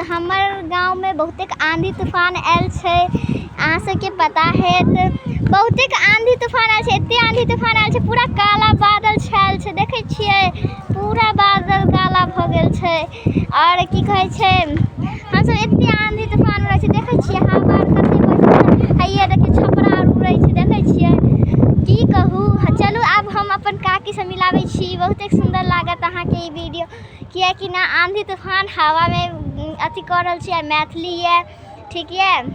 हमर गाँवमे बहुतेक आंधी तूफान आयल छै। अहाँ सबके पता हैत, बहुतेक आंधी तूफान आयल छै। एते आंधी तूफान आयल छै, पूरा काला बादल छायल छै। देखै छियै, पूरा बादल काला भऽ गेल छै। आओर की कहै छै, हमसब एते आंधी तूफान रहै छै। देखै छियै, हवा आर कते बहै छै। हैया देखियौ, छपरा आर उड़ै छै। देखै छियै, की कहू। चलू, आब हम अपन काकीसँ मिलाबै छी। बहुतेक सुन्दर लागत अहाँके ई वीडियो, किएकि ने आंधी तूफान हवामे अथी कऽ रहल छी आ मैथिली यऽ। ठीक यऽ,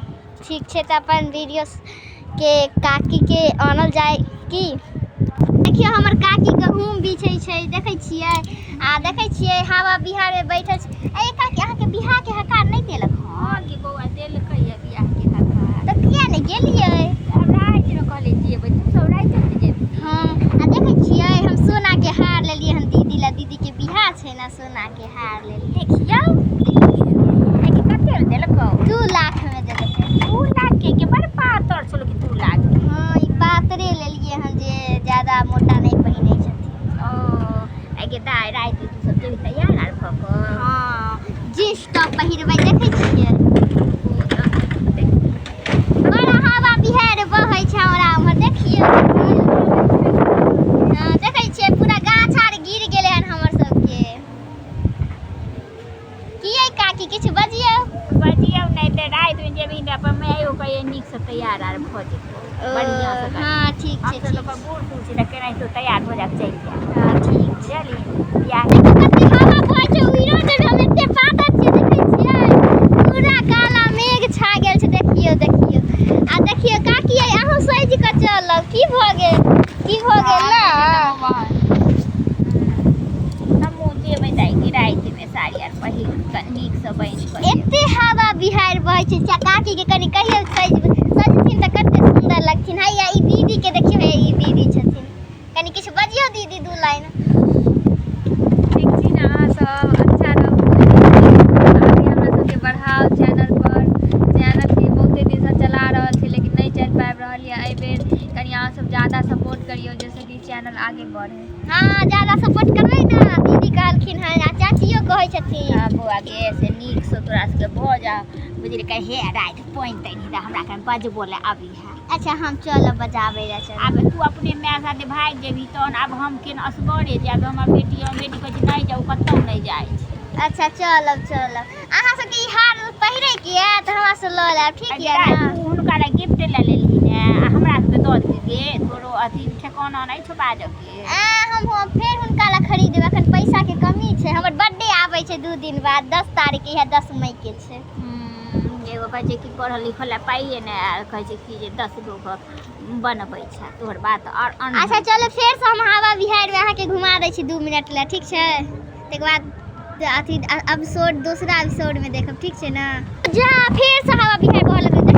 ठीक छै। तऽ अपन वीडियोके काकीके आनल जाय की। देखियौ, हमर काकी गहूँम बिछै छै। देखै छियै? आ देखै छियै, हवा बिहारमे बैठल छै। ए काकी, अहाँके बियाहके हकार नहि देलक? हँ गे बौआ, देलकै ये बियाहके हकार। तऽ किया नहि गेलियै? आब रातिमे कहले जेबै, तू सब रातिमे ने जेबही। हँ, आ देखै छियै, हम सोनाके हार लेलियै हन दीदी ला। दीदीके बियाह छै ने, सोनाके हार लेलियै। देखियौ, देखी, कते मे देलकौ? 2 लाखमे देलकै। 2 लाख के बड़ पातर छलो कि 2 लाख के? हँ, ई पातरे लेलियै हन, जे ज्यादा मोटा नहि पहिनै छथिन। ओ आइ दाइ, राति तू सब जेबही तैयार आर भऽ कऽ? हँ, जींस टॉप पहिरबै। देखै छियै, बड़ा हवा बिहाड़ि बहै छै हमरा उम्हर। देखियौ। हँ, देखै छियै, पूरा गाछ आर गिर गेलै हन हमर सबके। कियै काकी, किछु बजियौ। बजियौ नहि तऽ रातिमे जेबही तऽ अपन मायो कहियो नीकसँ तैयार आर भऽ जेतौ बढ़िआँसँ कनि। हँ, ठीक छै। हम ठीक तऽ बूढ़ सूढ़ छी तऽ केनाहितो तैयार हो जाब, चलि जायब। हँ, ठीक। बुझलिही, बियाह देखियौ, कते हवा बहै छै, उड़ियो जेबै। हम एते पातर छियै। देखै छियै, पूरा काला मेघ छा गेल छै। देखियौ, देखियौ। आ देखियौ काकी, अहूँ सजि कऽ चलब। की भऽ गेल, की भऽ गेल ने? हमहूँ जेबै दाइ रातिमे, साड़ी आर पहिर कऽ नीकसँ बनि कऽ जेबै। एते हवा बिहाड़ि बहै छै। काकी के कनि कहियौ, सजथिन तऽ कते सुन्दर लगथिन। हैया ई दीदी के देखियौ, हे ई दीदी छथिन। कनि किछु बजियौ दीदी, दू लाइन। ठीक छी ने अहाँ सब? अच्छा रहू। आगे हमरा सबके बढ़ाउ चैनल पर। चैनलके बहुते दिनसँ चला रहल छी, लेकिन नहि चलि पाबि रहल यऽ। एहिबेर कनि अहाँ सब ज्यादा सपोर्ट करियौ, जाहिसँ कि चैनल आगे बढ़े। हँ, ज्यादा सपोर्ट करबै ने, दीदी कहलखिन हन आ चाचियो कहै छथिन। हँ बौआ गे, से नीकसँ तोरा सबके भऽ जाउ, बुझलियै? हे, राति पानि तानि हेतै, हमरा कनि बजबो लए अबी है। अच्छा, हम चलब बजाबै लए, चलब। आब तू अपने माय साथे भागि जेबही, तहन आब हम केना असगरे जायब? हमर बेटी, हमर बेटी कहै छै नहि जाउ, कतहु नहि जाइ छै। अच्छा, चलब, चलब। अहाँ सबके ई हार पहिरे के यऽ तऽ हमरा से लऽ लेब, ठीक यऽ ने? तू हुनका लए गिफ्ट लए लेलही ने आ हमरा सबके दऽ देबही गे? तोरो अथी ठेकाना नहि छौ बाजऽके। आ हम फेर हुनका लए खरीदबै। एखन पैसाके कमी छै। हमर बर्थडे आबै छै 2 दिन बाद, 10 तारीख के, इएह 10 मई के छै। एगो कहै छै कि पढ़ल लिखल लए पाइए नहि आयल, कहै छै कि जे 10 गो बनबै छै। तोहर बात आओर अच्छा, चलो, फेरसँ हम हवा बिहाड़िमे अहाँके घुमा दै छी 2 मिनट लए, ठीक छै? ताहिके बाद अथी एपिसोड, दोसरा एपिसोडमे देखब, ठीक छै ने? जा, फेरसँ हवा बिहाड़ि बहऽ लगलै।